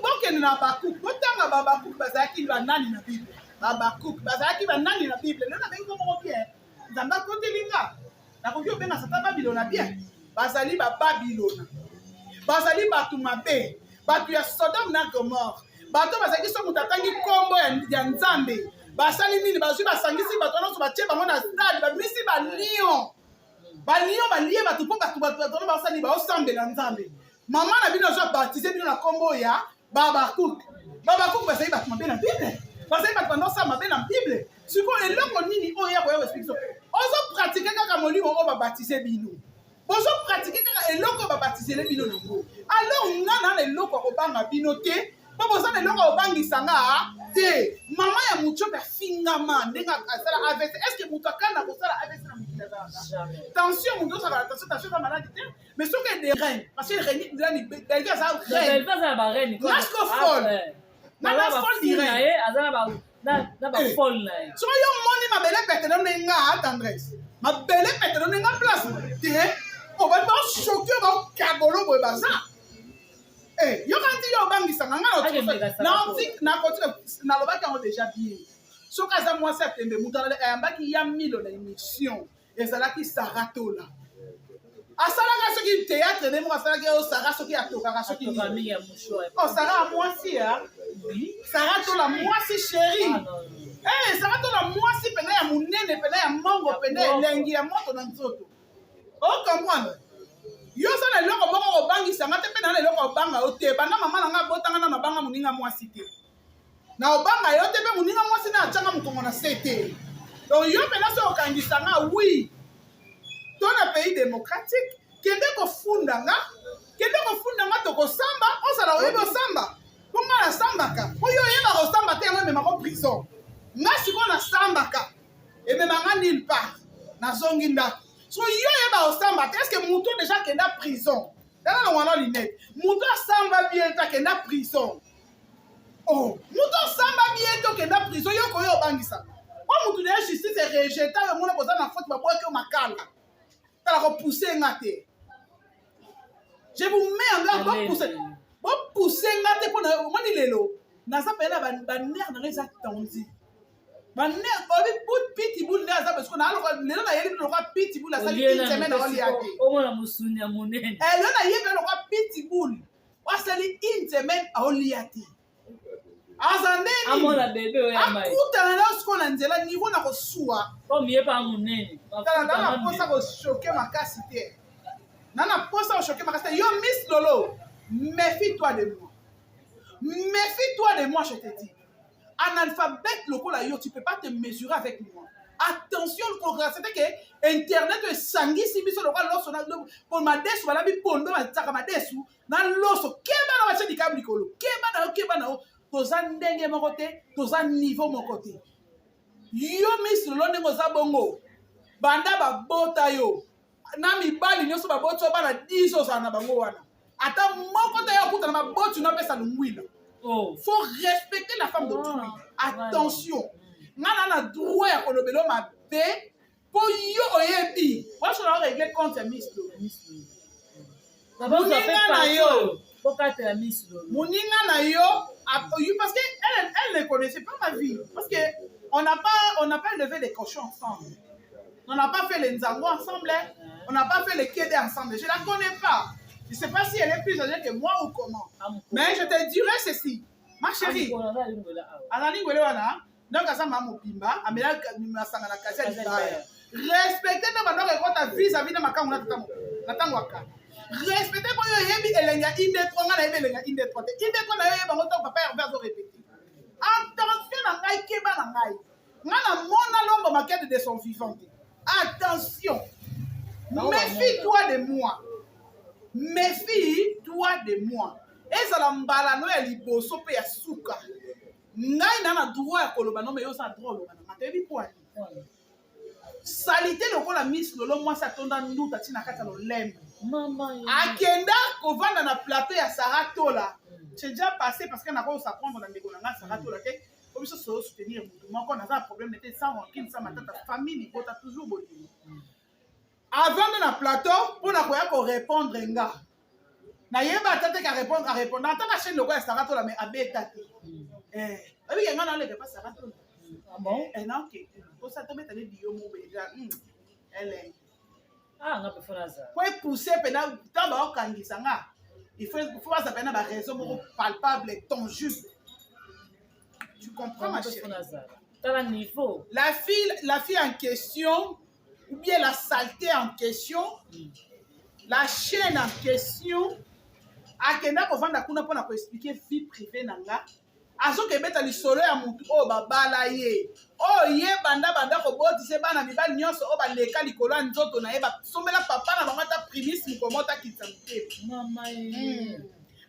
Bokende na Bakuku, botanga babakuku bazalaki banani na Bible. Babakuku bazalaki banani na Bible? Lelo nabengi ko moko bien, Nzambe akoteli nga, nakoki kobenga Satan Babilona bien. Bazali bababilona, bazali bato mabe, bato ya Sodome na Gomore. Bato bazalaki so moto atangi nkombo ya Nzambe, basali nini? Bazwi, basangisi bato nyonso, batie bango na stade, babimisi balion, balion balie bato, mpo bato bato wana basali baosambela Nzambe. Mama na bino azwa baptize bino na nkombo ya Babakuk. Babakuk bazali bato mabe na Bible, bazali bato bandosala mabe na Bible. Sikoyo eloko nini oyo ya koya koexpliquer? So ozopratiquer kaka molimo oyo babaptize bino, bozopratiquer kaka eloko oyo babatizele bino nango. Alors nga na eloko ya kobanga bino te, mpo boza na eloko ya kobangisa nga te. Mama ya Mutiope afingama ndenge asala AVC. Est ce que moto akanda kosala AVC na mokili azalaka? Tension, moto osaka na tension, tension eza maladi te, mais soki ede reine, parce que reine nani? Bellevie aza reine. Nasco folle na folle di reine. Aza na bafolle na ye. Soki yo moni mabele petelo nde nga Tendresse, mabele petelo nde nga place te, obali bachoquer, bakabolo boye baza. Yoka nti yo obangisanga nga nakotika. Nalobaki yango déjà bien, soki aza mwasi atembe, moto ayambaki ya Milo na émission ezalaki Saratola. Asalaka soki théâtre nde moko asalaki oyo Sara, soki atokaka, soki oh, Sara mwasi ya Sara Tola, mwasi chéri. Sara Tola mwasi pena ya monene, pena ya mongo, pena elengi ya moto na nzoto. Ocomprendre? Yo oza na eloko moko kobangisanga te, mpe na na eloko kobanga yo te. Banda mama na nga abotanga na nabanga moninga mwasi te, na obanga yo te, mpe moninga mwasi na atianga mokongo na se te. Donc yo mpena so okangisanga, oui, to na pays démocratique, kende kofunda nga, kende kofunda nga, tokosamba. Ozala oyebi osamba, mpo nga nasambaka. Mpo yo oyeba kosamba te, yango ememako prison. Nga sikoyo nasambaka, ememanga nulle part, nazongi ndako. So yo oyeba kosamba te, est-ce moto déjà akenda prison? Tala na wana lunette, moto asamba bien te akenda prison. Oh, moto asamba bien te okenda prison, yo koyo obangisaka po motu na ye justice erejeta yo, mona koza na faute, babwaki yo makala. Tala, kopousse nga te, je vous mets en garde, bopousse, bopousse nga te. Mpona omoni lelo naza pene na banerfs nanga eza tendu, banerfs oyebi pitbull nde aza besiko lelo nayeli bino lokwa pitbull asali une semaine aolia te. Omona mosuni ya monene. Lelo nayebi lokwa pitbull asali une semaine aolia te, aza ndeni. Amona bebe oyo ya mai. Akutana na sikoyo na nzela, niveau na kosuwa. Comme ye pa monene. Tala, na na mposa kochoquer makasi te, na na mposa kochoquer makasi te. Yo Miss Lolo, méfie toi de moi. Méfie-toi de moi, je te dis. Analphabète lokola yo, tu peux pas te mesurer avec moi. Attention, c'était que internet esangisi biso lokola loso na po madesu, balabi pondo, batiaka madesu na loso. Keba na batie likabu likolo, keba na yo, keba na yo. Toza ndenge moko te, toza niveau moko te. Yo Miss Lolo, ndenge oza bongo, banda babota yo na mibali nyonso baboti yo bana 10, ozala na bango wana, ata moko te ya okutana baboti no apesa lungwila. Oh. Faut respecter la femme d'autrui. Attention, nga na droit ya kolobela yo mabe mpo yo oyebi waso na régler compte ya Miss Lolo. Moninga na yo. Bokatela Miss Lolo. Moninga na yo, parce que elle, elle ne connaissait pas ma vie, parce que on n'a pas élevé les cochons ensemble, on n'a pas fait les nzango ensemble, hein. On n'a pas fait les kédés ensemble. Je la connais pas, je sais pas si elle est plus âgée que moi ou comment, mais je te dirai ceci, ma chérie. Azali ngwele wana, donc aza maa mobimba, amelaka masanga na kasi ya libaya. Respecte nde bandako ekota vis-à-vis na makambo na tata na ntango ya kala. Respecte mpo yo oyebi elengi ya inde 3, ngai nayebi elengi ya inde 3 te. Inde 3 na yo oyebango ntango papa Herve azorépéter. Attention na ngai, keba na ngai. Ngai namona Lombo Makede de son vivant te. Attention, méfie-toi de moi, méfie-toi de moi. Ezala mbala no ya liboso mpe ya suka. Ngai na droit ya koloba no, me yo oza na droit oloba na nga. Toyebi po ani saleté lokola Miss Lolo, mwasi atonda nduta ntina kati ya lolemo. Akenda kovanda na plateau ya Sara Tola. C'est déjà passé, parce que nakosa prendre na ndeko na nga Sara Tola te, po biso so soutenir motu moko. Naza na problème te, sans rancune, sans matata, famille libota toujours bolingo. Avanda na plateau mpona koya korépondre nga, nayeba ata te ka répondre, arépondre ata na chaîne lokola ya Sara Tola, mais abeta te. Oyebike nga naleka pa Sara Tola. Ah bon? Na oke posa tobeta nde diyo moko eza elengi. Ah, nga mpe fo nazala. Po epousse mpena ntango baokangisa nga, il faut baza mpena baraison moko palpable, tangible. Tu comprends, ma chérie? Nazala, tala niveau. La fille en question, ou bien la saleté en question, la chaîne en question, akenda kovanda kuna mpona koexpliquer vie privée na nga. Azokebeta lisolo ya motu oyo babala ye, oyo ye banda banda kobotisa bana mibali nyonso oyo baleka likolo ya nzoto na ye, basombela papa na bango ata Primus mokomo, atakitisa motema. Mama.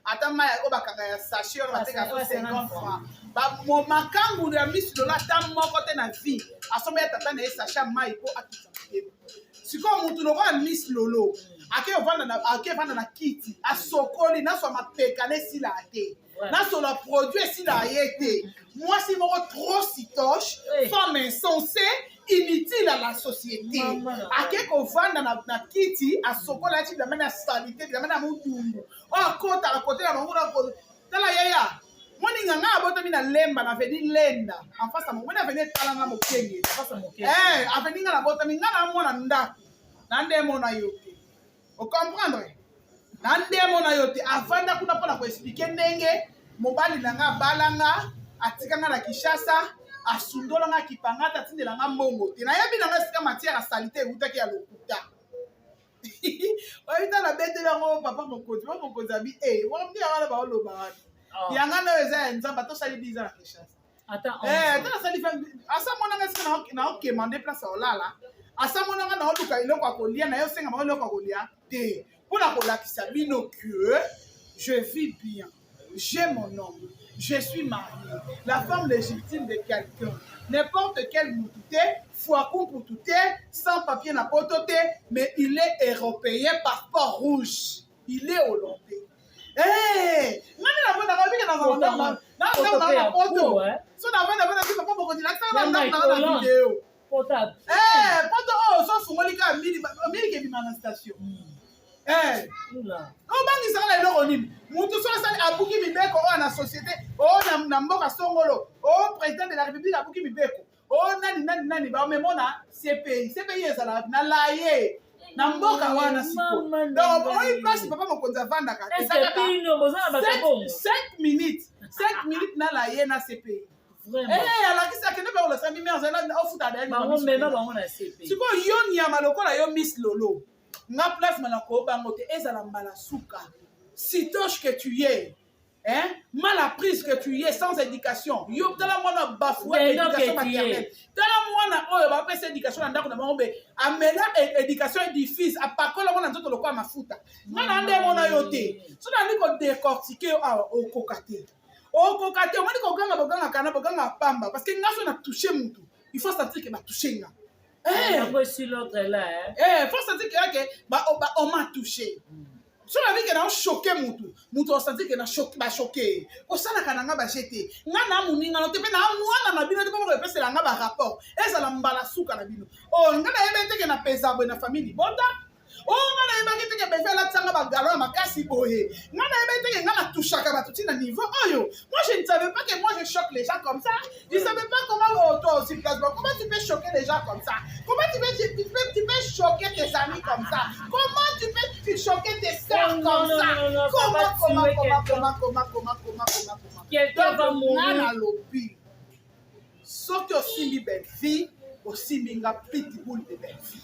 Ata mai oyo bakanga ya sachet oyo batekaka 50 francs, makambu ya Miss Lolo ata moko te na vie asombela tata na ye sachet ya mai mpo akitisa motema. Sikoyo mutu lokola Miss Lolo ake ovanda na kiti, asokoli naswa mapeka na esila te, nasola produit esila ye te. Mwasi moko trop citoche, femme insensée, inutile à la société, ake kovanda na kiti, asokola, ati bilamba na saleté, bilamba na modungu oyo akotaka kote na bango. Tala yaya, moninga ngai abotami na Lemba, na avenue Lenda, en face ya moni avenue etalanga Mokenge, avenue ngai nabotami. Ngai na mwana ndako na nde mona yo te, ocomprendre? Na nde mona yo te. Avanda kuna mpona koexpliquer ndenge mobali na nga abalanga, atika nga na Kinshasa, asundola nga, akipanga te, atindela nga mbongo te. Nayebi nanga esika matière ya saleté eutaki ya lokuta. Oyebi ta nabeteli yango papa mokonzi. Papa mokonzi abi e wambi yango wana baoloba wana yanga nayo eza ya Nzambe. Ata osali biza na Kinshasa, ata nasali, asa monanga esika naokema nde place ya olala, asa monanga naoluka eloko ya kolia na ye, osenga bango eloko ya kolia te, mpona kolakisa bino que je vis bien, j'ai mon homme, je suis mariée, la femme légitime de quelqu'un, n'importe quel mutu te, fwakumputu te, sans papier na poto te, mais il est européen, passeport rouge, il est hollandais. Hey, ngani navandaka obike nazala na poto, so navanda vanda ti papa mokonzi nakisaka na ndako nanga na video. Poto oyo so ofungoli kaka miliki ebima na station. Obangisaka na eloko nini? Mutu so asali, abuki mibeko oyo na société oyo na mboka songolo, oyo président de la République abuki mibeko oyo, nani nani nani bamemona CPI. CPI ezalaka na laye na mboka wana. Siko donc oyi place papa mokonzi avandaka, eza kaka 5 minutes, 5 minutes nala ye na CPI. Alakisi akende mpe kolasa mimi ofuta. Sikoyo yo nyama lokola yo Miss Lolo, nga place mana kobango te, ezala mbala suka. Citoche que tu es. Hein? Mal apprise que tu es sans éducation. Yo tala mwana bafoué éducation maternelle. Tala mwana oyo ba pesa éducation na ndako na bango be amela éducation diffuse apakola mwana nzoto lokola mafuta. Nga na nde mona yo te. So na ndi ko décortiquer yo awa okoka te. Okoka te omoni koganga boganga kana boganga pamba parce que nga so na toucher mutu. Il faut sentir que ba toucher nga. Eh, yango sur l'autre là. Hein? Eh, faut sentir que que ba on m'a touché. Soki nabi ke na choke mutu, mutu osanti ke na choke, ba choke ye. Kosalaka na nga ba jeu te. Nga na moninga no te pe na mwana na bino te po boko epesela nga ba rapport. Ezala mbala suka na bino. Oh, nga nayebaki te ke na peza boye na famille libota. Oh, nga nayebaki te ke Bellevue alatisa nga ba galon ya makasi boye. Nga nayebaki te ke nga na touchaka bato ti na niveau oyo. Moi je ne savais pas que moi je choque les gens comme ça. Je ne savais pas comment, oh, toi aussi Plasma, comment tu peux choquer les gens comme ça? Comment tu peux choquer tes amis comme ça? Comment tu peux choquer tes sœurs Oh, non, comme non, ça? non, non, ça Comment, va comment, tuer comment, quelqu'un. comment, comment, comment, comment, comment, comment? Quelqu'un va Donc, nga mourir. nalobi, soki osimbi Bellevue, osimbi nga pitbull de Bellevue.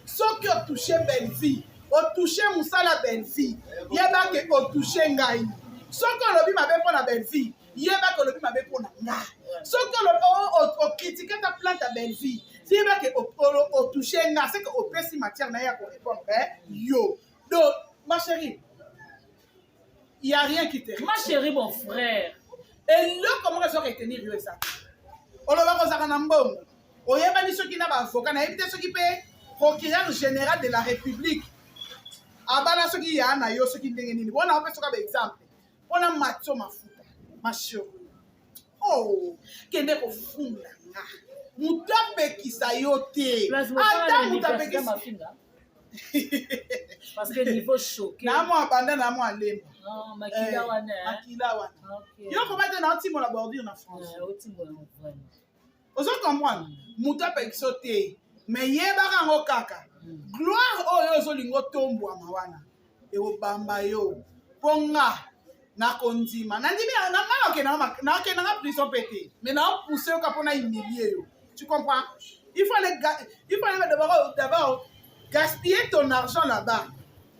Soki otouche Bellevue, otouche mosala Bellevue, yeba ke otouche ngai. Soki olobi mabe mpo na Bellevue, yeba ke olobi mabe mpo na nga. Soki okritike ta plante ya Bellevue, yeba ke otouche nga, c'est que opesi matière na ye ya korépondre yo. Donc ma chérie, il y a rien qui te Ma chérie, mon frère. Eloko moko ezo retenir yo eza te. Olobaka ozalaka na mbongo, oyebani soki na baavocat, nayebi te soki mpe procureur général de la République abala soki ya na yo soki ndenge nini. Bona ope soki baexemple mpona matio mafuta. Ma chérie, oh, kende kofunda nga, moto apekisa yo te. Plasma, Ata moto apekisa mafinga. Parce que niveau choqué. Na mwa banda na mwa lemba. Non, makila wana. Hein? Makila wana. Ok. Yo koma te na otimola bordure na France. Otimola vraiment. Ozo comprendre, moto apekisa yo te, mais yebaka yango kaka, gloire oyo ozolinga otombwama wana ekobamba yo, mpo nga nakondima, nandimi na nga nakendanga prison mpe te, mais naopousse yo ka mpona humilie yo. Tu comprends? Il faut aller d'abord gaspiller ton argent là-bas.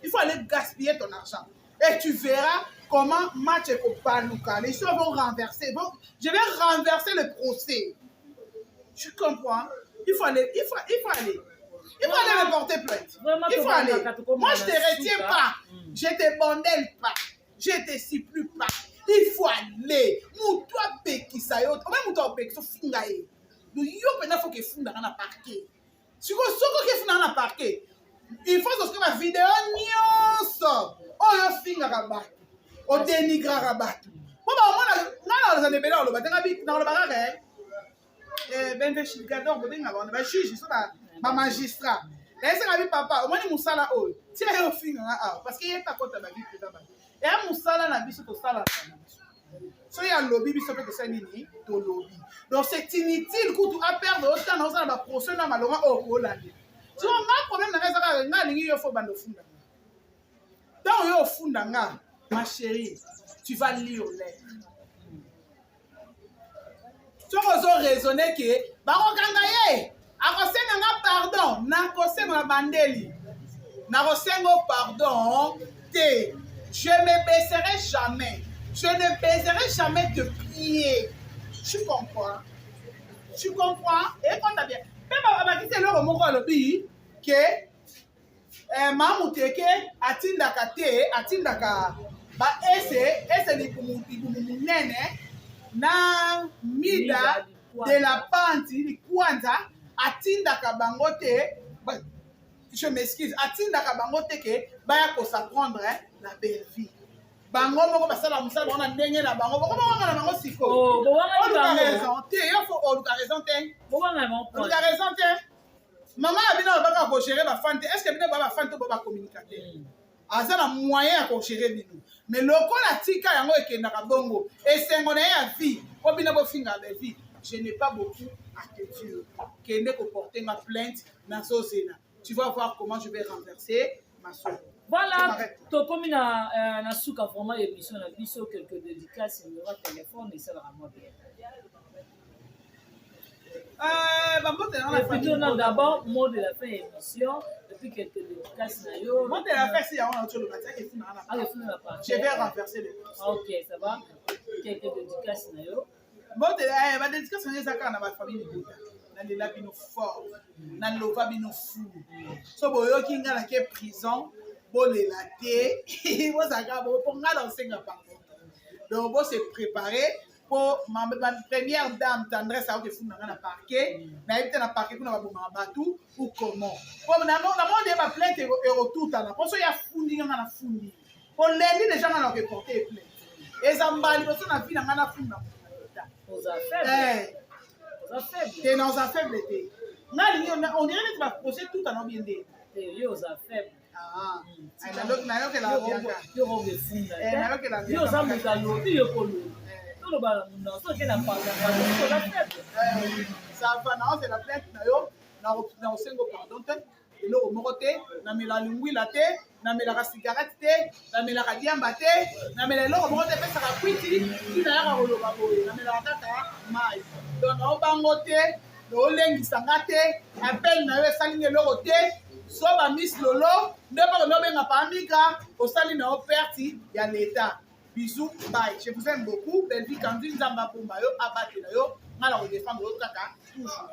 Il faut aller gaspiller ton argent et tu verras comment match ekobaluka. Les choses vont renverser, je vais renverser le procès. Tu comprends? Il faut aller, il faut aller me porter plainte. Vraiment, Il faut aller. tobandaka Moi, je te retiens pas, je te bandelle pas, je te supplie pas. Il faut aller. Moto apekisa yo, ome moto apekisa, ofinga ye. Yo mpenza, faut kefundaka na parquet. Sikoyo soki okefundaka na parquet, il faut soki bavideo nyonso oyo ofingaka bato, odénigraka bato, mpo baomona nga na ozala ebele. Oloba te, nga nakoloba kaka bainvestigateur, bobenga bango bajuge so bamagistrat. Nayesaka bi papa, omoni mosala oyo tia ye ofinganga awa, parce que ye takota bavie privée bato. Eya mosala na biso, tosalaka na biso. Soki alobi, biso mpe tosali nini? Tolobi. Donc c'est inutile kutu aperdre otanga, osala baprocès na malonga oyo kolandela. Siko nga problème na nga eza kaka nga alingi yo, faut banda ofunda nga. Ntango yo ofunda nga, ma chérie, tu vas lire l'air. Soki ozo raisonne ke bakokanga ye, akosenga nga pardon, nakosenga na bandeli, nakosenga pardon te. Je me baisserai jamais, je ne baiserai jamais de pied. Tu comprends? Tu comprends? Ekonta bien mpe babakisi eloko moko, alobi ke Mamuteke atindaka te, atindaka baese ese libumu monene na Mida de la Panti Likwanza, atindaka bango te, je m'excuse, atindaka bango te ke baya kos'en prendre na Bellevue. Bango moko basala mosala bango na ndenge na bango, bokobawanga na bango sikoyo. Oluka raison te, yo faut oluka raison te, oluka raison te. Mama ya bino alobaka kogérer bafan te. Est ce que bino ba bafan to bo bacommunicateur aza na moyen ya kogérer bino? Mais lokola tika yango ekendaka bongo, esengo na ye ya vie mpo bino bofingaka Bellevue. Je n'ai pas beaucoup à te dire. Kende koporte nga plainte, nazozela. Tu vas voir comment je vais renverser ma solo. Voilà, tokomi na suka vraiment émission na biso. Quelques dédicaces, numéro ya téléphone esalaka mwa bien. Bambote na Et puis tona d'abord mot de la fin ya émission et puis quelques dédicaces na yo. Mot de la fin, si yango na toloba tiaki efuna na Ah, efuna na je vais renverser le. Ok, ça va. Quelques dédicaces na yo. Mbote, badédicace na eza kaka na bafamille libota. Nalela bino fort, nalova bino fou. So boyoki nga nake prison, bolela te, bozalaka bo mpo nga na osenga pardon. Donc bose préparer mpo ma première dame Tendresse aoki efunda nga na parquet. Nayebi te na parquet kuna babomaka bato ou comment, po namoni ye baplainte ekotutana mpo so ye afundi nga, nga na fundi po lendi déjà nga na okeporte plainte. Eza mbala liboso na vie na nga nafunda moto na leta. Oza faible. Oza faible. Te, na oza faible te. Nga alingi on dirait neti baprocès tutana obie nde. Te, yo oza faible. Nayokela. Yo okefunda te. Yo oza moto alobi, yo koloba, toloba na monoko soki na pardon, oza faible. Ça va, naozela plainte na yo, na osengo pardon te, eloko moko te. Namela lingwila te, namelaka cigarette te, namelaka diamba te, namela eloko moko te epesaka kwiti. Ntina yaka koloba boye, namelaka kaka mai. Donc naobango te, naolengisa nga te. Appel na yo esalingi eloko te. So bamiss Lolo nde moko nobenga pamika, osali na yo perte ya leta. Bisous, bye, je vous aime beaucoup. Bellevie Kandi, Nzambe abomba yo, abatela yo. Nga na kodefendre yo kaka toujours.